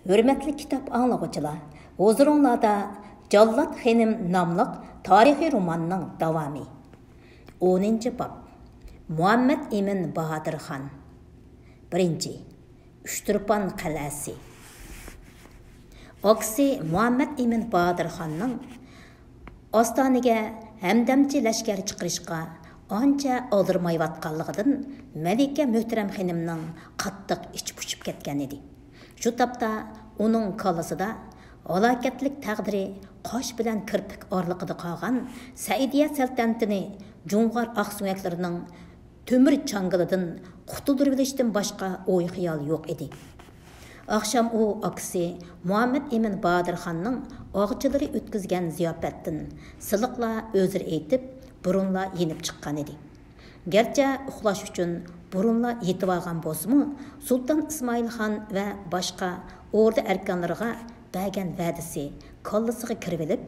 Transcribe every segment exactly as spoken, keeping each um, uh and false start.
ھۆرمەتلىك كىتاب ئاڭلىغۇچىلار، ھۇزۇرۇڭلاردا جاللات خېنىم ناملىق تارىخىي روماننىڭ داۋامى. ئونىنچى باب. مۇھەممەد ئىمىن باھادىر خان. بىرىنچى. ئۇچتۇرپان قەلئەسى. ئاكىسى مۇھەممەد ئىمىن باھادىر خاننىڭ ئاستانىگە ھەمدەمچى لەشكەر چىقىرىشقا ئانچە ئالدىرىمايۋاتقانلىقىدىن مەلىكە مۆھتەرەم خېنىمنىڭ قاتتىق ئىچى پۇشۇپ كەتكەن ئىدى. شۇ تاپتا ئۇنىڭ كاللىسىدا ھالاكەتلىك تەقدىرى قاش بىلەن كىرپىك ئارىلىقىدا قالغان سەئىدىيە سەلتەنىتىنى جۇڭغار ئاقسۆڭەكلىرىنىڭ تۆمۈر چاڭگىلىدىن قۇتۇلدۇرۇۋېلىشتىن باشقا ئوي-خىيال يوق ئىدى. ئاخشام ئۇ ئاكىسى مۇھەممەد ئىمىن باھادىر خاننىڭ ئاغىچىلىرى ئۆتكۈزگەن زىياپەتتىن سىلىقلا ئۆزرە ئېيتىپ، بۇرۇنلا يېنىپ چىققان ئىدى. گەرچە ئۇخلاش ئۈچۈن بۇرۇنلا يېتىۋالغان بولسىمۇ، سۇلتان ئىسمائىل خان ۋە باشقا ئوردا ئەركانلىرىغا بەرگەن ۋەدىسى كاللىسىغا كىرىۋېلىپ،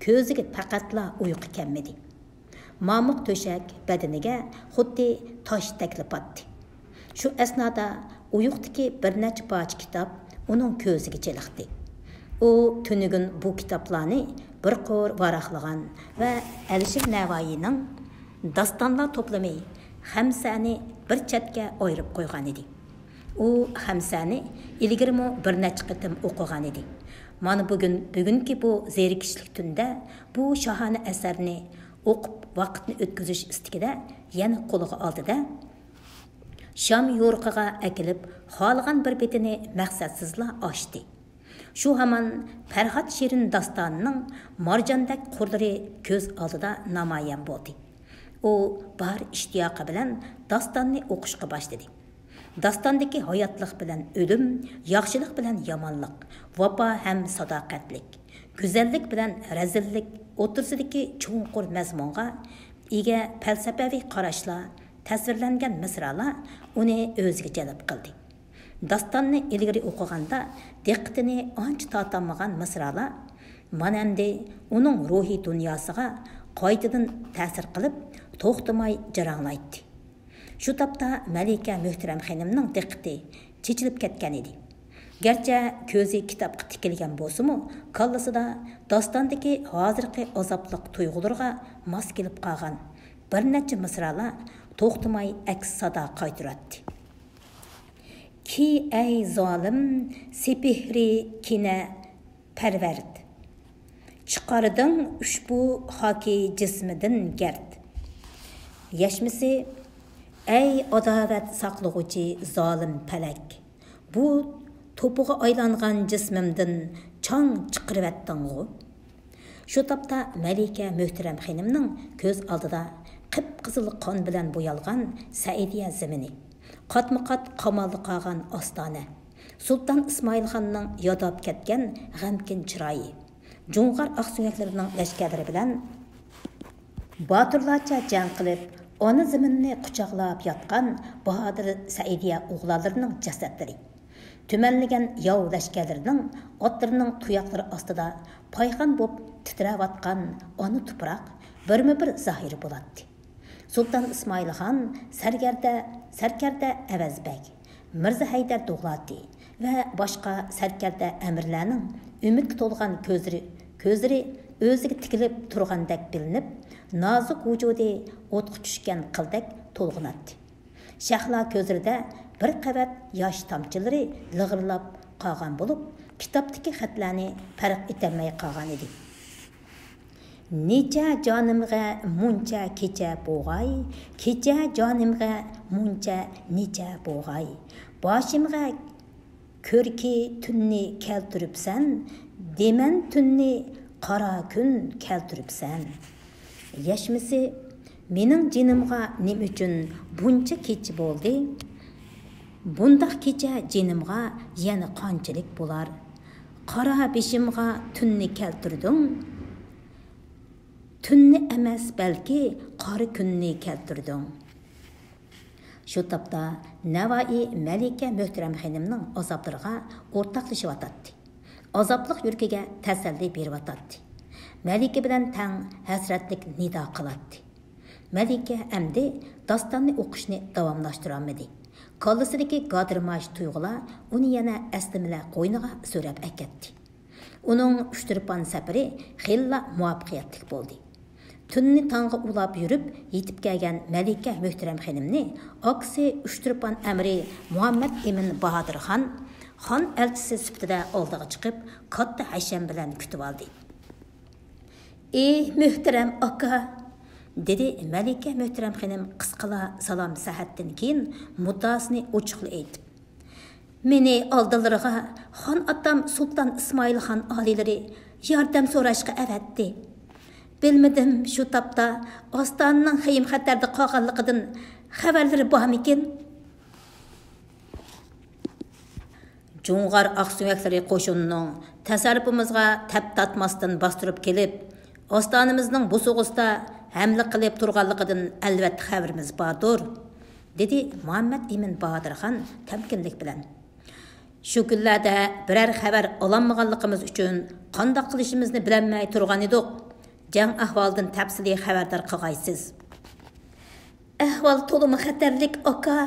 كۆزىگە پەقەتلا ئۇيقۇ كەلمىدى. مامۇق تۆشەك بەدىنىگە خۇددى تاش تەگلى پاتتى. شۇ ئەسنادا ئويۇقتىكى بىر نەچچە پارچە كىتاب ئۇنىڭ كۆزىگە چېلىقتى. ئۇ تۈنۈگۈن بۇ كىتابلارنى بىر قۇر ۋاراقلىغان ۋە ئەلىشىر نەۋائىينىڭ داستانلار توپلىمى خەمسەنى بىر چەتكە ئايرىپ قويغان ئىدى. ئۇ خەمسەنى ئىلگىرىمۇ بىر نەچچە قېتىم ئوقۇغان ئىدى. مانا بۈگۈن، بۈگۈنكى بۇ زېرىكىشلىك تۈندە بۇ شاھانە ئەسەرنى ئوقۇپ ۋاقىتنى ئۆتكۈزۈش ئىستىكىدە يەنە قولىغا ئالدى-دە، شام يورۇقىغا ئەكېلىپ، خالىغان بىر بېتىنى مەقسەتسىزلا ئاچتى. شۇ ھامان پەرھات شېرىن داستانىنىڭ مارجاندەك قۇرلىرى كۆز ئالدىدا نامايان بولدى. ئۇ بار ئىشتىياقى بىلەن داستاننى ئوقۇشقا باشلىدى. داستاندىكى ھاياتلىق بىلەن ئۆلۈم، ياخشىلىق بىلەن يامانلىق، ۋاپا ھەم ساداقەتلىك، گۈزەللىك بىلەن رەزىللىك ئوتتۇرىسىدىكى چوڭقۇر مەزمۇنغا ئىگە پەلسەپەۋى قاراشلار تەسۋىرلەنگەن مىسرالار ئۇنى ئۆزىگە جەلپ قىلدى. داستاننى ئىلگىرى ئوقۇغاندا دىققىتىنى ئانچە تارتالمىغان مىسرالار مانا ئەمدى ئۇنىڭ روھىي دۇنياسىغا قايتىدىن تەسىر قىلىپ، توختىماي جاراڭلايتتى. شۇ تاپتا مەلىكە مۆھتەرەم خېنىمنىڭ دىققىتى چېچىلىپ كەتكەن ئىدى. گەرچە كۆزى كىتابقا تىكىلگەن بولسىمۇ، كاللىسىدا داستاندىكى ھازىرقى ئازابلىق تۇيغۇلىرىغا ماس كېلىپ قالغان بىر نەچچە مىسرالار توختىماي ئەكس سادا قايتۇراتتى. كى ئەي زالىم، سېپىھرى كىنە پەرۋەرد، چىقاردىڭ ئۇشبۇ خاكى جىسمىدىن گەرد. يەشمىسى، ئەي ئاداۋەت ساقلىغۇچى زالىم پەلەك، بۇ توپىغا ئايلانغان جىسمىمدىن چاڭ چىقىرىۋەتتىڭغۇ. شۇ تاپتا مەلىكە مۆھتەرەم خېنىمنىڭ كۆز ئالدىدا قىپقىزىل قان بىلەن بويالغان سەئىدىيە زېمىنى، قاتمۇ قات قامالدا قالغان ئاستانە، سۇلتان ئىسمائىلخاننىڭ ياداپ كەتكەن غەمكىن چىرايى، جۇڭغار ئاقسۆڭەكلىرىنىڭ لەشكەرلىرى بىلەن باتۇرلارچە جەڭ قىلىپ، ئانا زېمىننى قۇچاقلاپ ياتقان باھادىر سەئىدىيە ئوغلانلىرىنىڭ جەسەتلىرى، تۈمەنلىگەن ياۋ لەشكەرلىرىنىڭ ئاتلىرىنىڭ تۇياقلىرى ئاستىدا پايخان بولۇپ تىترەۋاتقان ئانا تۇپراق بىرمۇبىر زاھىر بولاتتى. سۇلتان ئىسمائىلخان سەرگەردە، سەركەردە ئەۋەز بەگ، مىرزا ھەيدەر دوغلاتى ۋە باشقا سەركەردە ئەمىرلەرنىڭ ئۈمىدكە تولغان كۆزلىرى، كۆزلىرى ئۆزىگە تىكىلىپ تۇرغاندەك بىلىنىپ، نازۇك ۋۇجۇدى ئوتقا چۈشكەن قىلدەك تولغىناتتى. شەھلا كۆزلىرىدە بىر قەۋەت ياش تامچىلىرى لىغىرلاپ قالغان بولۇپ، كىتابتىكى خەتلەرنى پەرق ئېتەلمەي قالغان ئىدى. نېچە جانىمغا مۇنچە كېچە بوغاي، كېچە جانىمغا مۇنچە نېچە بوغاي. باشىمغا كۆركى تۈننى كەلتۈرۈپسەن، دېمەن تۈننى قارا كۈن كەلتۈرۈپسەن. يەشمىسى، مېنىڭ جېنىمغا نېمە ئۈچۈن بۇنچە كېچە بولدى؟ بۇنداق كېچە جېنىمغا يەنە قانچىلىك بولار؟ قارا بېشىمغا تۈننى كەلتۈردۈڭ. تۈننى ئەمەس، بەلكى قارا كۈننى كەلتۈردۈڭ. شۇ تاپتا نەۋائى مەلىكە مۆھتەرەم خېنىمنىڭ ئازابلىرىغا ئورتاقلىشىۋاتاتتى. ئازابلىق يۈرىكىگە تەسەللى بېرىۋاتاتتى. مەلىكە بىلەن تەڭ ھەسرەتلىك نىدا قىلاتتى. مەلىكە ئەمدى داستاننى ئوقۇشنى داۋاملاشتۇرالمىدى. كاللىسىدىكى گادىرماش تۇيغۇلار ئۇنى يەنە ئەسلىمىلەر قوينىغا سۆرەپ ئەكەتتى. ئۇنىڭ ئۇچتۇرپان سەپىرى خېلىلا مۇۋەپپەقىيەتلىك بولدى. تۈننى تاڭغا ئۇلاپ يۈرۈپ يېتىپ كەلگەن مەلىكە مۆھتەرەم خېنىمنى ئاكىسى ئۇچتۇرپان ئەمىرى مۇھەممەد ئىمىن باھادىرخان خان ئەلچىسى سۈپىتىدە ئالدىغا چىقىپ، كاتتا ھەشەم بىلەن كۈتۈۋالدى. «ئى، مۆھتەرەم ئاكا!» دېدى مەلىكە مۆھتەرەم خېنىم قىسقىلا سالام سەھەتتىن كېيىن مۇددىئاسىنى ئوچۇقلا ئېيتىپ. «مېنى ئالدىلىرىغا خان ئاتام سۇلتان ئىسمائىل خان ئالىيلىرى ياردەم سوراشقا ئەۋەتتى. بىلمىدىم، شۇ تاپتا ئاستانىنىڭ خېيىم-خەتەردە قالغانلىقىدىن خەۋەرلىرى بارمىكىن؟» جۇڭغار ئاقسۆڭەكلىرى قوشۇنىنىڭ تەسەررۇپىمىزغا تەپ تارتماستىن باستۇرۇپ كېلىپ، ئاستانىمىزنىڭ بوسۇغىسىدا ھەملە قىلىپ تۇرغانلىقىدىن ئەلۋەتتە خەۋىرىمىز باردۇر، دېدى مۇھەممەد ئىمىن باھادىرخان تەمكىنلىك بىلەن. «شۇ كۈنلەردە بىرەر خەۋەر ئالالمىغانلىقىمىز ئۈچۈن قانداق قىلىشىمىزنى بىلەلمەي تۇرغان ئىدۇق. جەڭ ئەھۋالىدىن تەپسىلىي خەۋەردار قىلغايسىز.» «ئەھۋال تولىمۇ خەتەرلىك، ئاكا!»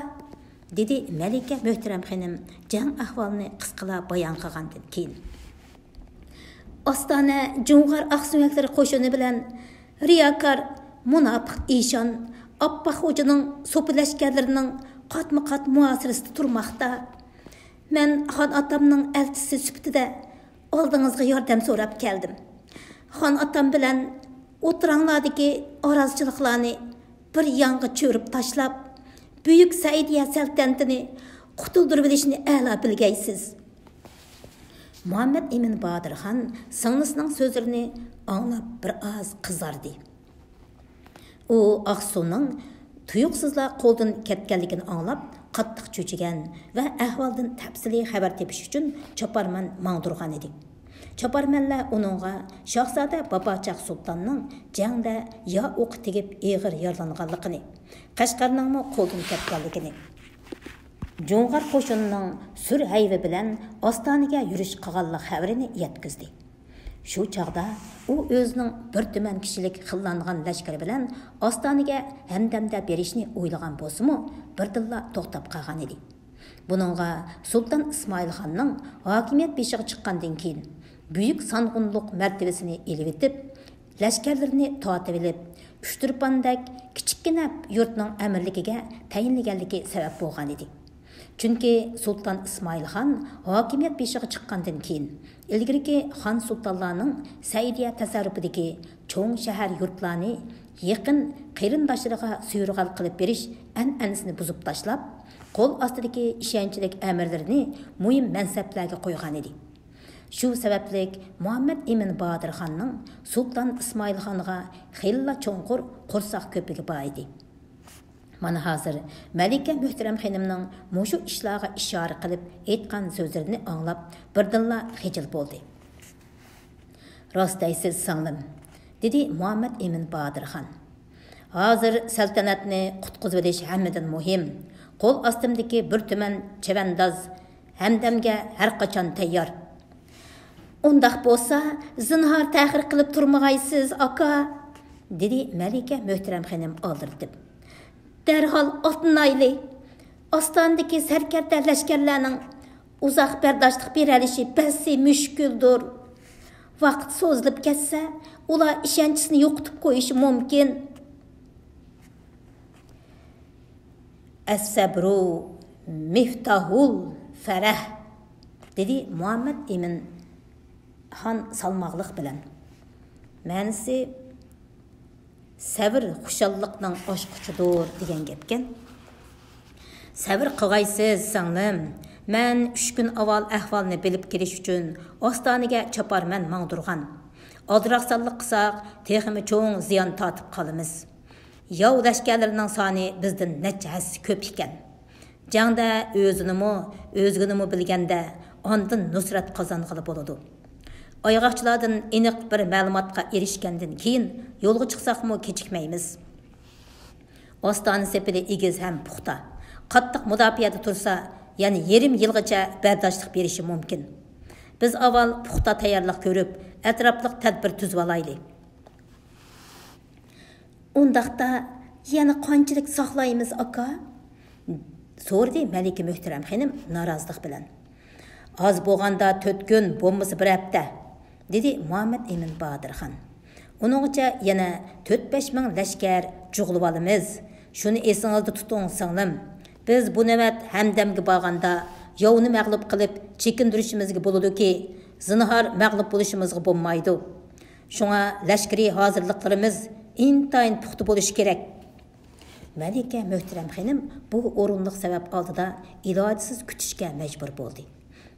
دېدى مەلىكە مۆھتەرەم خېنىم جەڭ ئەھۋالىنى قىسقىلا بايان قىلغاندىن كېيىن. «ئاستانە جۇڭغار ئاقسۆڭەكلىرى قوشۇنى بىلەن رىياكار، مۇناپىق ئىشان، ئاپئاق خوجىنىڭ سوپى لەشكەرلىرىنىڭ قاتمۇ قات مۇھاسىرىسىدە تۇرماقتا. مەن خان ئاتامنىڭ ئەلچىسى سۈپىتىدە ئالدىڭىزغا ياردەم سوراپ كەلدىم. خان ئاتام بىلەن ئوتتۇراڭلاردىكى ئارازچىلىقلارنى بىر يانغا چۆرۈپ تاشلاپ، بۈيۈك سەئىدىيە سەلتەنىتىنى قۇتۇلدۇرۇۋېلىشنى ئەلا بىلگەيسىز.» مۇھەممەد ئىمىن باھادىرخان سىڭلىسىنىڭ سۆزلىرىنى ئاڭلاپ بىر ئاز قىزاردى. ئۇ ئاقسۇنىڭ تۇيۇقسىزلا قولدىن كەتكەنلىكىنى ئاڭلاپ، قاتتىق چۆچۈگەن ۋە ئەھۋالدىن تەپسىلىي خەۋەر تېپىش ئۈچۈن چاپارمەن ماڭدۇرغان ئىدى. چاپارمەنلەر ئۇنىڭغا شاھزادە باباچاق سۇلتاننىڭ جەڭدە يا ئوقى تېگىپ ئېغىر يارىلانغانلىقىنى، قەشقەرنىڭمۇ قولدىن كەتكەنلىكىنى، جۇڭغار قوشۇنىنىڭ سۈر ھەيۋە بىلەن ئاستانىگە يۈرۈش قىلغانلىق خەۋىرىنى يەتكۈزدى. شۇ چاغدا ئۇ ئۆزىنىڭ بىر تۈمەن كىشىلىك خىللانغان لەشكىرى بىلەن ئاستانىگە ھەمدەمدە بېرىشنى ئويلىغان بولسىمۇ، بىردىنلا توختاپ قالغان ئىدى. بۇنىڭغا سۇلتان ئىسمائىل خاننىڭ ھاكىمىيەت بېشىغا چىققاندىن كېيىن، بۈيۈك سانغۇنلۇق مەرتىۋىسىنى ئېلىۋېتىپ، لەشكەرلىرىنى تارتىۋېلىپ، ئۇچتۇرپاندەك كىچىككىنە يۇرتنىڭ ئەمىرلىكىگە تەيىنلىگەنلىكى سەۋەب بولغان ئىدى. چۈنكى سۇلتان ئىسمائىل خان ھاكىمىيەت بېشىغا چىققاندىن كېيىن، ئىلگىرىكى خان سۇلتانلارنىڭ سەئىدىيە تەسەررۇپىدىكى چوڭ شەھەر يۇرتلارنى يېقىن قېرىنداشلىرىغا سۈرغەل قىلىپ بېرىش ئەنئەنىسىنى بۇزۇپ تاشلاپ، قول ئاستىدىكى ئىشەنچلىك ئەمىرلىرىنى مۇھىم مەنسەپلەرگە قويغان ئىدى. شۇ سەۋەبلىك مۇھەممەد ئىمىن باھادىرخاننىڭ سۇلتان ئىسمائىل خانغا خېلىلا چوڭقۇر قورساق كۆپۈكى بار ئىدى. مانا ھازىر مەلىكە مۆھتەرەم خېنىمنىڭ مۇشۇ ئىشلارغا ئىشارە قىلىپ ئېيتقان سۆزلىرىنى ئاڭلاپ، بىردىنلا خىجىل بولدى. «راست دەيسىز، سىڭلىم،» دېدى مۇھەممەد ئىمىن باھادىرخان. «ھازىر سەلتەنەتنى قۇتقۇزۇۋېلىش ھەممىدىن مۇھىم. قول ئاستىمدىكى بىر تۈمەن چەۋەنداز ھەمدەمگە ھەر قاچان تەييار.» «ئۇنداق بولسا، زىنھار تەخىر قىلىپ تۇرمىغايسىز، ئاكا،» دېدى مەلىكە مۆھتەرەم خېنىم ئالدىرىتىپ. «دەرھال ئاتلىنايلى. ئاستانىدىكى سەركەردە لەشكەرلەرنىڭ ئۇزاق بەرداشلىق بېرەلىشى بەسسى مۈشكۈلدۇر. ۋاقىت سوزۇلۇپ كەتسە، ئۇلار ئىشەنچىسىنى يوقىتىپ قويۇشى مۇمكىن.» «ئەسسەبرۇ مىفتاھۇل فەرەھ،» دېدى مۇھەممەد ئىمىن خان سالماقلىق بىلەن. مەنىسى، «سەۋر خۇشاللىقنىڭ ئاچقۇچىدۇر» دېگەن گەپكەن. «سەۋر قىلغايسىز، سىڭلىم. مەن ئۈچ كۈن ئاۋۋال ئەھۋالنى بىلىپ كېلىش ئۈچۈن ئاستانىگە چاپارمەن ماڭدۇرغان. ئالدىراقسانلىق قىلساق، تېخىمۇ چوڭ زىيان تارتىپ قالىمىز. ياۋ لەشكەرلىرىنىڭ سانى بىزدىن نەچچە ھەسسە كۆپ ئىكەن. جەڭدە ئۆزىنىمۇ، ئۆزگىنىمۇ بىلگەندە، ئاندىن نۇسرەت قازانغىلى بولىدۇ. ئايغاقچىلاردىن ئېنىق بىر مەلۇماتقا ئېرىشكەندىن كېيىن، يولغا چىقساقمۇ كېچىكمەيمىز. ئاستانە سېپىلى ئېگىز ھەم پۇختا. قاتتىق مۇداپىئەدە تۇرسا، يەنە يېرىم يىلغىچە بەرداشلىق بېرىشى مۇمكىن. بىز ئاۋۋال پۇختا تەييارلىق كۆرۈپ، ئەتراپلىق تەدبىر تۈزۈۋالايلى.» «ئۇنداقتا يەنە قانچىلىك ساقلايمىز، ئاكا؟» سورىدى مەلىكە مۆھتەرەم خېنىم نارازىلىق بىلەن. ئاز بولغاندا تۆت كۈن، بولمىسا بىر ھەپتە، دېدى مۇھەممەد ئىمىن بادىرخان. ئۇنىڭغىچە يەنە تۆت-بەش مىڭ لەشكەر جۇغلىۋالىمىز. شۇنى ئېسىڭىزدە تۇتۇڭ، سىڭلىم. بىز بۇ نۆۋەت ھەمدەمگە بارغاندا ياۋنى مەغلۇپ قىلىپ چېكىندۈرۈشىمىزگە بولىدۇكى، زىنھار مەغلۇپ بولۇشىمىزغا بولمايدۇ. شۇڭا لەشكىرىي ھازىرلىقلىرىمىز ئىنتايىن پۇختا بولۇشى كېرەك. مەلىكە مۆھتەرەم خېنىم بۇ ئورۇنلۇق سەۋەب ئالدىدا ئىلاجسىز كۈتۈشكە مەجبۇر بولدى.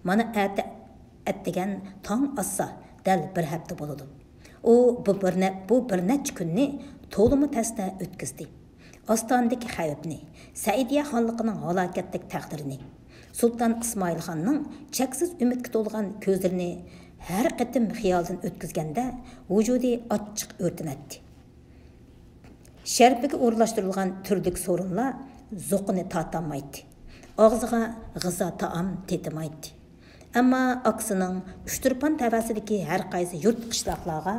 مانا ئەتە ئەتىگەن تاڭ ئاتسا، دەل بىر ھەپتە بولىدۇ. ئۇ بۇ بىر نە-، بۇ بىر نەچچە كۈننى تولىمۇ تەستە ئۆتكۈزدى. ئاستانىدىكى خەۋپنى، سەئىدىيە خانلىقىنىڭ ھالاكەتلىك تەقدىرىنى، سۇلتان ئىسمائىل خاننىڭ چەكسىز ئۈمىدكە تولغان كۆزلىرىنى ھەر قېتىم خىيالىدىن ئۆتكۈزگەندە، ۋۇجۇدى ئاچچىق ئۆرتىنەتتى. شەرپىگە ئورۇنلاشتۇرۇلغان تۈرلۈك سورۇنلار زوقىنى تارتالمايتتى. ئاغزىغا غىزا تائام تېتىمايتتى. ئەمما ئاكىسىنىڭ ئۇچتۇرپان تەۋەسىدىكى ھەر قايسى يۇرت قىشلاقلارغا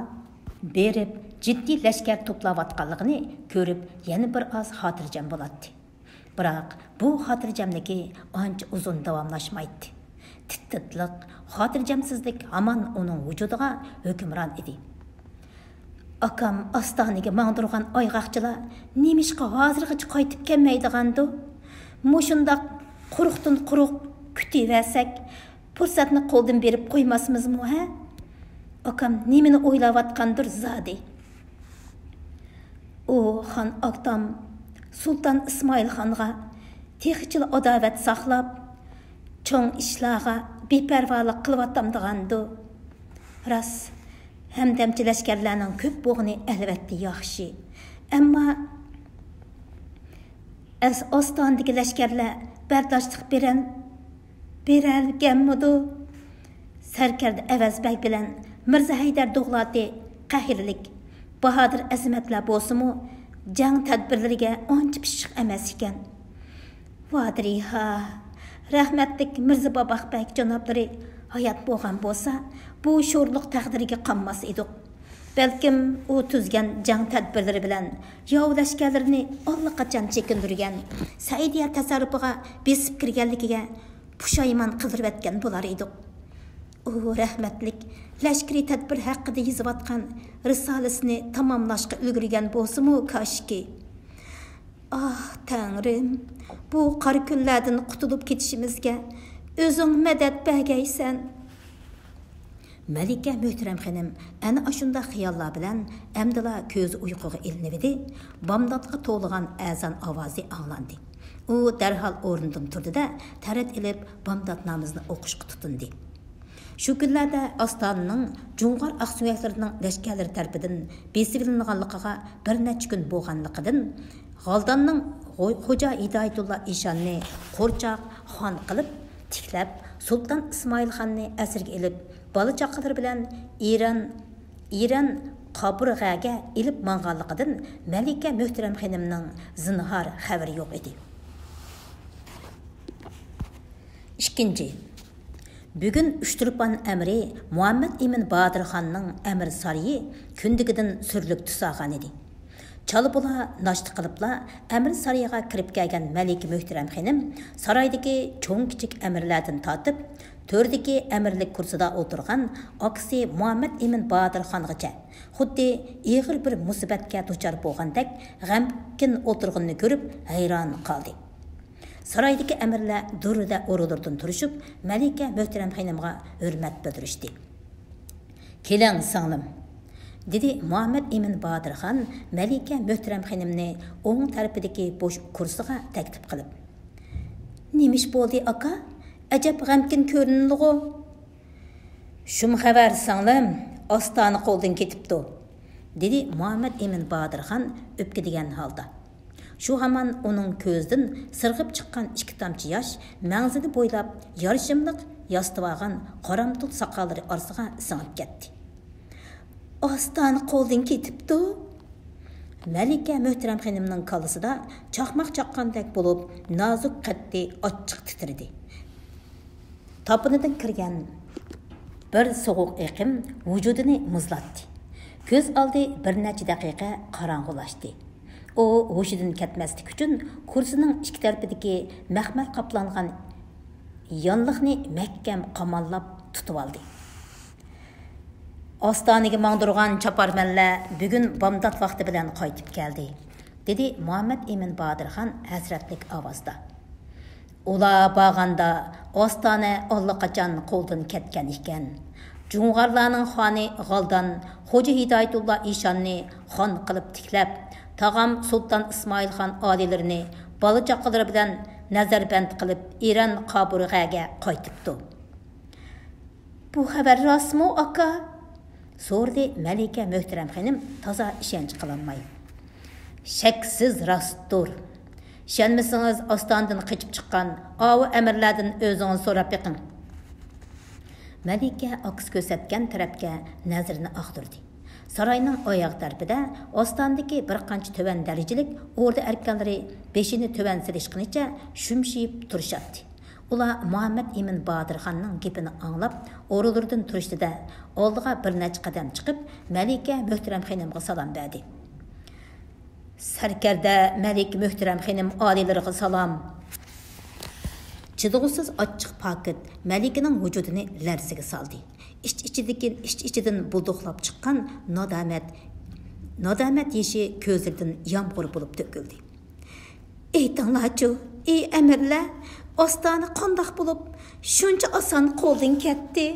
بېرىپ، جىددىي لەشكەر توپلاۋاتقانلىقىنى كۆرۈپ، يەنە بىر ئاز خاتىرجەم بولاتتى. بىراق بۇ خاتىرجەملىكى ئانچە ئۇزۇن داۋاملاشمايتتى. تىت-تىتلىق، خاتىرجەمسىزلىك ھامان ئۇنىڭ ۋۇجۇدىغا ھۆكۈمران ئىدى. ئاكام ئاستانىگە ماڭدۇرغان ئايغاقچىلار نېمىشقا ھازىرغىچە قايتىپ كەلمەيدىغاندۇ؟ مۇشۇنداق قۇرۇقتىن قۇرۇق كۈتۈۋەرسەك، پۇرسەتنى قولدىن بېرىپ قويماسمىزمۇ، ھە؟ ئاكام نېمىنى ئويلاۋاتقاندۇر زادى؟ ئۇ خان ئاكام سۇلتان ئىسمائىل خانغا تېخىچىلا ئاداۋەت ساقلاپ، چوڭ ئىشلارغا بىپەرۋالىق قىلىۋاتامدىغاندۇ؟ راست، ھەمدەمچى لەشكەرلەرنىڭ كۆپ بولغىنى ئەلۋەتتە ياخشى. ئەمما ئەس-، ئاستانىدىكى لەشكەرلەر بەرداشلىق بېرەل-، بېرەلىكەنمىدۇ؟ سەركەردە ئەۋەز بەگ بىلەن مىرزا ھەيدەر دوغلاتى قەھرلىك، باھادىر ئەزىمەتلەر بولسىمۇ، جەڭ تەدبىرلىرىگە ئانچە پىششىق ئەمەس ئىكەن. ۋادىرىھا، رەھمەتلىك مىرزا باباق بەگ جانابلىرى ھايات بولغان بولسا، بۇ شورلۇق تەقدىرىگە قانماس ئىدۇق. بەلكىم ئۇ تۈزگەن جەڭ تەدبىرلىرى بىلەن ياۋ لەشكەرلىرىنى ئاللىقاچان چېكىندۈرگەن، سەئىدىيە تەسەررۇپىغا بېسىپ كىرگەنلىكىگە پۇشايمان قىلدۇرۇۋەتكەن بولار ئىدۇق. ئۇ رەھمەتلىك لەشكىرىي تەدبىر ھەققىدە يېزىۋاتقان رىسالىسىنى تاماملاشقا ئۈلگۈرگەن بولسىمۇ كاشكى. ئاھ، تەڭرىم، بۇ قارا كۈنلەردىن قۇتۇلۇپ كېتىشىمىزگە ئۆزۈڭ مەدەت بەرگەيسەن. مەلىكە مۆھتەرەم خېنىم ئەنە ئاشۇنداق خىياللار بىلەن ئەمدىلا كۆزى ئۇيقۇغا ئىلىنىۋىدى، بامداتقا توۋلىغان ئەزان ئاۋازى ئاڭلاندى. ئۇ دەرھال ئورنىدىن تۇردى-دە، تەرەت ئېلىپ بامدات نامىزىنى ئوقۇشقا تۇتۇندى. شۇ كۈنلەردە ئاستانىنىڭ جۇڭغار ئاقسۆڭەكلىرىنىڭ لەشكەرلىرى تەرىپىدىن بېسىۋېلىنغانلىقىغا بىر نەچچە كۈن بولغانلىقىدىن، غالداننىڭ غو-، خوجا ھىدايەتۇللا ئىشاننى قورچاق خان قىلىپ تىكلەپ، سۇلتان ئىسمائىل خاننى ئەسىرگە ئېلىپ، بالا-چاقىلىرى بىلەن ئىران، ئىران قابۇرغەگە ئېلىپ ماڭغانلىقىدىن مەلىكە مۆھتەرەم خېنىمنىڭ زىنھار خەۋىرى يوق ئىدى. ئىككىنچى، بۈگۈن ئۇچتۇرپان ئەمىرى مۇھەممەد ئىمىن بادىرخاننىڭ ئەمىر سارىيى كۈندىكىدىن سۈرلۈك تۈس ئالغان ئىدى. چالا بۇلا ناشتا قىلىپلا ئەمىر سارىيىغا كىرىپ كەلگەن مەلىكە مۆھتەرەم خېنىم سارايدىكى چوڭ-كىچىك ئەمىرلەردىن تارتىپ، تۆردىكى ئەمىرلىك كۇرسىدا ئولتۇرغان ئاكىسى مۇھەممەد ئىمىن بادىرخانغىچە خۇددى ئېغىر بىر مۇسىبەتكە دۇچار بولغاندەك غەمكىن ئولتۇرغىنىنى كۆرۈپ ھەيران قالدى. سارايدىكى ئەمىرلەر دۈررىدە ئورۇنلىرىدىن تۇرۇشۇپ، مەلىكە مۆھتەرەم خېنىمغا ھۆرمەت بىلدۈرۈشتى. «كېلىڭ، سىڭلىم»، دېدى مۇھەممەد ئىمىن بادىرخان مەلىكە مۆھتەرەم خېنىمنى ئوڭ تەرىپىدىكى بوش كۇرسىغا تەكلىپ قىلىپ. «نېمە ئىش بولدى، ئاكا؟ ئەجەب غەمكىن كۆرۈنىدىغۇ.» «شۇم خەۋەر، سىڭلىم، ئاستانە قولدىن كېتىپتۇ»، دېدى مۇھەممەد ئىمىن بادىرخان ئۆپكە دېگەن ھالدا. شۇ ھامان ئۇنىڭ كۆزىدىن سىرغىپ چىققان ئىككى تامچە ياش مەڭزىنى بويلاپ يارىشىملىق ياسىتىۋالغان قارامتۇل ساقاللىرى ئارىسىغا سىڭىپ كەتتى. «ئاستانە قولدىن كېتىپتۇ.» مەلىكە مۆھتەرەم خېنىمنىڭ كاللىسىدا چاقماق چاققاندەك بولۇپ، نازۇك قەددى ئاچچىق تىترىدى. تاپىنىدىن كىرگەن بىر سوغۇق ئېقىم ۋۇجۇدىنى مۇزلاتتى. كۆز ئالدى بىر نەچچە دەقىقە قاراڭغۇلاشتى. ئۇ ھوشىدىن كەتمەسلىك ئۈچۈن، كۇرسىنىڭ ئىككى تەرىپىدىكى مەخمەل قاپلانغان يانلىقنى مەھكەم قاماللاپ تۇتۇۋالدى. «ئاستانىگە ماڭدۇرغان چاپارمەنلەر بۈگۈن بامدات ۋاقتى بىلەن قايتىپ كەلدى»، دېدى مۇھەممەد ئىمىن بادىرخان ھەسرەتلىك ئاۋازدا. «ئۇلار بارغاندا ئاستانە ئاللىقاچان قولدىن كەتكەن ئىكەن. جۇڭغارلارنىڭ خانى غالدان خوجا ھىدايەتۇللا ئىشاننى خان قىلىپ تىكلەپ، تاغام سۇلتان ئىسمائىلخان ئالىيلىرىنى بالا-چاقىلىرى بىلەن نەزەربەند قىلىپ، ئىران قابۇرغەگە قايتىپتۇ.» «بۇ خەۋەر راستمۇ، ئاكا؟» سورىدى مەلىكە مۆھتەرەم خېنىم تازا ئىشەنچ قىلالماي. «شەكسىز راستتۇر. ئىشەنمىسىڭىز، ئاستانىدىن قېچىپ چىققان ئاۋۇ ئەمىرلەردىن ئۆزىڭىز سوراپ بېقىڭ.» مەلىكە ئاكىسى كۆرسەتكەن تەرەپكە نەزىرىنى ئاغدۇردى. ساراينىڭ ئاياغ تەرىپىدە ئاستانىدىكى بىر قانچە تۆۋەن دەرىجىلىك ئوردا ئەركانلىرى بېشىنى تۆۋەن سېلىشقىنىچە شۈمشىيىپ تۇرۇشاتتى. ئۇلار مۇھەممەد ئىمىن بادىرخاننىڭ گېپىنى ئاڭلاپ، ئورۇنلىرىدىن تۇرۇشتى-دە، ئالدىغا بىر نەچچە قەدەم چىقىپ، مەلىكە مۆھتەرەم خېنىمغا سالام بەردى. «سەركەردە مەلىكە مۆھتەرەم خېنىم ئالىيلىرىغا سالام.» چىدىغۇسىز ئاچچىق پاكىت مەلىكىنىڭ ۋۇجۇدىنى لەرزىگە سالدى. ئىچ-ئىچىدىكى، ئىچ-ئىچىدىن بۇلدۇقلاپ چىققان نادامەت، نادامەت يېشى كۆزلىرىدىن يامغۇر بولۇپ تۆكۈلدى. «ئېيتىڭلارچۇ، ئى ئەمىرلەر، ئاستانە قانداق بولۇپ، شۇنچە ئاسان قولدىن كەتتى؟»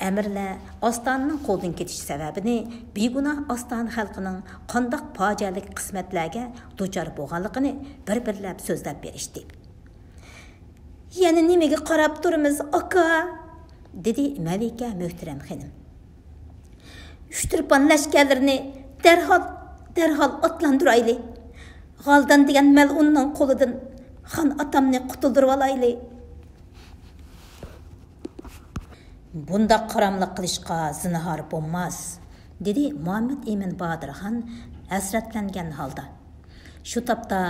ئەمىرلەر ئاستانىنىڭ قولدىن كېتىش سەۋەبىنى، بىگۇناھ ئاستانە خەلقىنىڭ قانداق پاجىئەلىك قىسمەتلەرگە دۇچار بولغانلىقىنى بىر-بىرلەپ سۆزلەپ بېرىشتى. «يەنە نېمىگە قاراپ تۇرىمىز، ئاكا؟» دېدى مەلىكە مۆھتەرەم خېنىم. «ئۇچتۇرپان لەشكەرلىرىنى دەرھال، دەرھال ئاتلاندۇرايلى. غالدان دېگەن مەلئۇننىڭ قولىدىن خان ئاتامنى قۇتۇلدۇرۇۋالايلى.» «بۇنداق قاراملىق قىلىشقا زىنھار بولماس»، دېدى مۇھەممەد ئىمىن بادىرخان ھەسرەتلەنگەن ھالدا. «شۇ تاپتا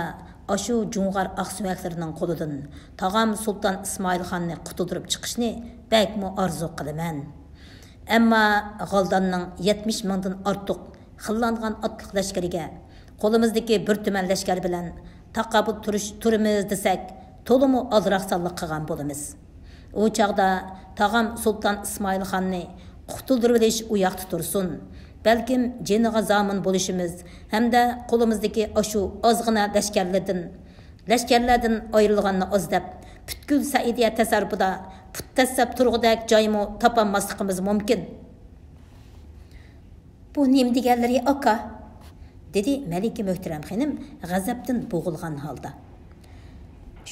ئاشۇ جۇڭغار ئاقسۆڭەكلىرىنىڭ قولىدىن تاغام سۇلتان ئىسمائىلخاننى قۇتۇلدۇرۇپ چىقىشنى بەكمۇ ئارزۇ قىلىمەن. ئەمما غالداننىڭ يەتمىش مىڭدىن ئارتۇق خىللانغان ئاتلىق لەشكىرىگە قولىمىزدىكى بىر تۈمەن لەشكەر بىلەن تاقابىل تۇرۇش، تۇرىمىز دېسەك، تولىمۇ ئازراقسانلىق قىلغان بولىمىز. ئۇ چاغدا تاغام سۇلتان ئىسمائىل خاننى قۇتۇلدۇرۇۋېلىش ئۇ ياقتا تۇرسۇن. بەلكىم جېنىغا زامىن بولۇشىمىز ھەمدە قولىمىزدىكى ئاشۇ ئازغىنە لەشكەرلەردىن، لەشكەرلەردىن ئايرىلغاننى ئاز دەپ، پۈتكۈل سەئىدىيە تەسەررۇپىدا پۇت دەسسەپ تۇرغۇدەك جايمۇ تاپالماسلىقىمىز مۇمكىن.» «بۇ نېمە دېگەنلىرى، ئاكا؟» دېدى مەلىكە مۆھتەرەم خېنىم غەزەپتىن بوغۇلغان ھالدا.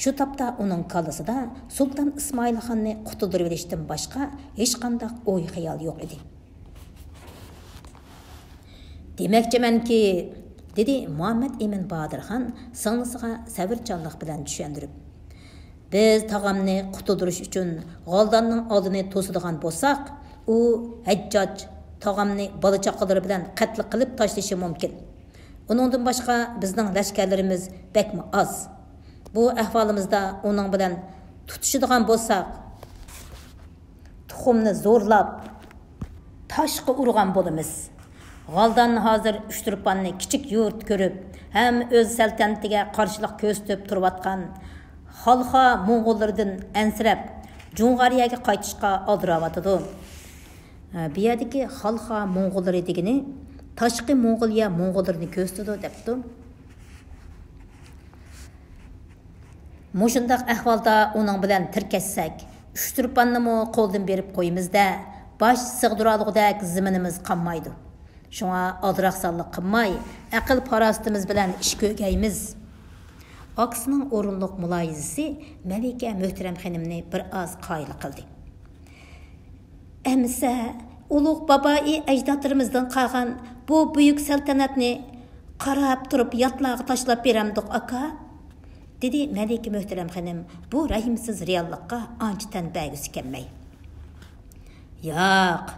شۇ تاپتا ئۇنىڭ كاللىسىدا سۇلتان ئىسمائىل خاننى قۇتۇلدۇرۇۋېلىشتىن باشقا ھېچقانداق ئوي خىيال يوق ئىدى. «دېمەكچىمەنكى،» دېدى مۇھەممەد ئىمىن بادىرخان سىڭلىسىغا سەۋرچانلىق بىلەن چۈشەندۈرۈپ، «بىز تاغامنى قۇتۇلدۇرۇش ئۈچۈن غالداننىڭ ئالدىنى توسىدىغان بولساق، ئۇ ھەججاج تاغامنى بالا-چاقىلىرى بىلەن قەتل قىلىپ تاشلىشى مۇمكىن. ئۇنىڭدىن باشقا بىزنىڭ لەشكەرلىرىمىز بەكمۇ ئاز. بۇ ئەھۋالىمىزدا ئۇنىڭ بىلەن تۇتۇشىدىغان بولساق، تۇخۇمنى زورلاپ، تاشقا ئۇرغان بولىمىز. غالدان ھازىر ئۇچتۇرپاننى كىچىك يۇرت كۆرۈپ، ھەم ئۆز سەلتەنىتىگە قارشىلىق كۆرسىتىپ تۇرۇۋاتقان خالخا موڭغۇللىرىدىن ئەنسىرەپ، جۇڭغارىيەگە قايتىشقا ئالدىراۋاتىدۇ.» بۇ يەردىكى خالخا موڭغۇللىرى دېگىنى تاشقى موڭغۇلىيە موڭغۇللىرىنى كۆرسىتىدۇ دەپتۇ. «مۇشۇنداق ئەھۋالدا ئۇنىڭ بىلەن تىركەشسەك، ئۇچتۇرپاننىمۇ قولدىن بېرىپ قويىمىز-دە، باش سىغدۇرالىغۇدەك زېمىنىمىز قالمايدۇ. شۇڭا ئازراقسانلىق قىلماي، ئەقىل-پاراسىتىمىز بىلەن ئىش كۆرگەيمىز.» ئاكىسىنىڭ ئورۇنلۇق مۇلاھىزىسى مەلىكە مۆھتەرەم خېنىمنى بىر ئاز قايىل قىلدى. «ئەمىسە، ئۇلۇغ بابائىي ئەجدادلىرىمىزدىن قالغان بۇ بۈيۈك سەلتەنەتنى قاراپ تۇرۇپ ياتلارغا تاشلاپ بېرەمدۇق، ئاكا؟» دېدى مەلىكە مۆھتەرەم خېنىم بۇ رەھىمسىز رېئاللىققا ئانچە تەن بەرگۈسى كەلمەي. «ياق،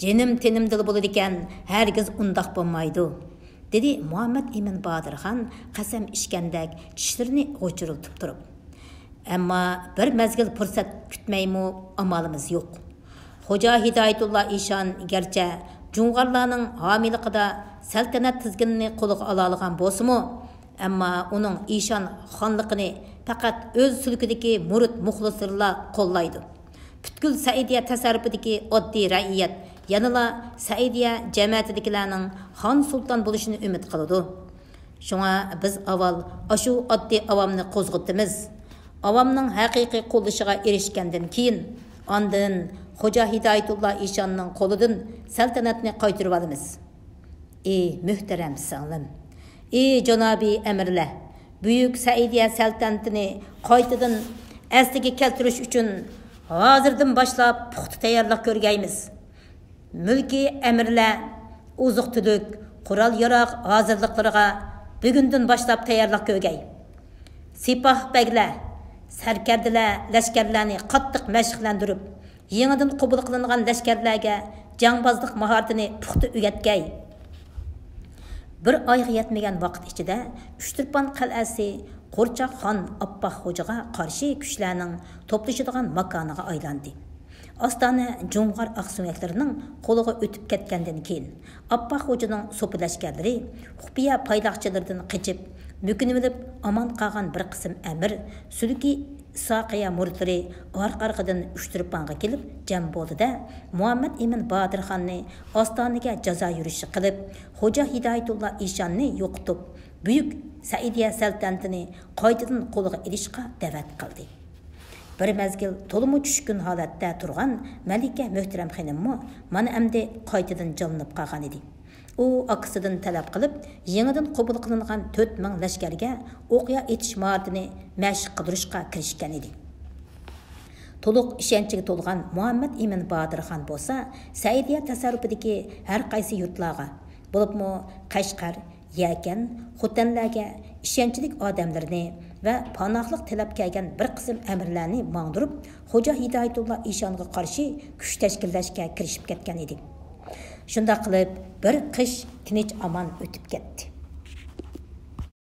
جېنىم تېنىمدىلا بولىدىكەن، ھەرگىز ئۇنداق بولمايدۇ.» دېدى مۇھەممەد ئىمىن بادىرخان قەسەم ئىچكەندەك چىشلىرىنى غۇچۇرلىتىپ تۇرۇپ. «ئەمما بىر مەزگىل پۇرسەت كۈتمەيمۇ ئامالىمىز يوق. خوجا ھىدايەتۇللا ئىشان گەرچە جۇڭغارلارنىڭ ھامىيلىقىدا سەلتەنەت تىزگىنىنى قولىغا ئالالىغان بولسىمۇ، ئەمما ئۇنىڭ ئىشان خانلىقىنى پەقەت ئۆز سۈلكىدىكى مۇرىت مۇخلىسلىرىلا قوللايدۇ. پۈتكۈل سەئىدىيە تەسەررۇپىدىكى ئاددىي رەئىيەت يەنىلا سەئىدىيە جەمەتىدىكىلەرنىڭ خان سۇلتان بولۇشىنى ئۈمىد قىلىدۇ. شۇڭا بىز ئاۋۋال ئاشۇ ئاددىي ئاۋامنى قوزغىتىمىز. ئاۋامنىڭ ھەقىقىي قوللىشىغا ئېرىشكەندىن كېيىن، ئاندىن خوجا ھىدايەتۇللا ئىشاننىڭ قولىدىن سەلتەنەتنى قايتۇرۇۋالىمىز. ئى مۆھتەرەم سىڭلىم! ئى جانابىي ئەمىرلەر! بۈيۈك سەئىدىيە سەلتەنىتىنى قايتىدىن ئەسلىگە كەلتۈرۈش ئۈچۈن ھازىردىن باشلاپ پۇختا تەييارلىق كۆرگەيمىز. مۈلكىي ئەمىرلەر ئوزۇق-تۈلۈك، قورال-ياراغ ھازىرلىقلىرىغا بۈگۈندىن باشلاپ تەييارلىق كۆرگەي. سىپاھ بەگلەر، سەركەردىلەر لەشكەرلەرنى قاتتىق مەشىقلەندۈرۈپ، يېڭىدىن قوبۇل قىلىنغان لەشكەرلەرگە جەڭبازلىق ماھارىتىنى پۇختا ئۆگەتكەي. بىر ئايغا يەتمىگەن ۋاقىت ئىچىدە ئۇچتۇرپان قەلئەسى قورچاق خان ئاپپاق خوجىغا قارشى كۈچلەرنىڭ توپلىشىدىغان ماكانىغا ئايلاندى. ئاستانە جۇڭغار ئاقسۆڭەكلىرىنىڭ قولىغا ئۆتۈپ كەتكەندىن كېيىن، ئاپپاق خوجىنىڭ سوپى لەشكەرلىرى خۇپىيە پايلاقچىلىرىدىن قېچىپ، مۆكۈنۈۋېلىپ ئامان قالغان بىر قىسىم ئەمىر، سۈلكىي ئىسھاقىيە مۇرىتلىرى ئارقا-ئارقىدىن ئۇچتۇرپانغا كېلىپ جەم بولدى-دە، مۇھەممەد ئىمىن بادىرخاننى ئاستانىگە جازا يۈرۈشى قىلىپ، خوجا ھىدايەتۇللا ئىشاننى يوقىتىپ، بۈيۈك سەئىدىيە سەلتەنىتىنى قايتىدىن قولىغا ئېلىشقا دەۋەت قىلدى. بىر مەزگىل تولىمۇ چۈشكۈن ھالەتتە تۇرغان مەلىكە مۆھتەرەم خېنىممۇ مانا ئەمدى قايتىدىن جانلىنىپ قالغان ئىدى. ئۇ ئاكىسىدىن تەلەپ قىلىپ، يېڭىدىن قوبۇل قىلىنغان تۆت مىڭ لەشكەرگە ئوقيا ئېتىش ماھارىتىنى مەشىق قىلدۇرۇشقا كىرىشكەن ئىدى. تولۇق ئىشەنچىگە تولغان مۇھەممەد ئىمىن بادىرخان بولسا سەئىدىيە تەسەررۇپىدىكى ھەر قايسى يۇرتلارغا، بولۇپمۇ قەشقەر، يەكەن، خوتەنلەرگە ئىشەنچلىك ئادەملىرىنى ۋە پاناھلىق تىلەپ كەلگەن بىر قىسىم ئەمىرلەرنى ماڭدۇرۇپ، خوجا ھىدايەتۇللا ئىشانغا قارشى كۈچ تەشكىللەشكە كىرىشىپ كەتكەن ئىدى. شۇنداق قىلىپ، بىر قىش تىنچ-ئامان ئۆتۈپ كەتتى.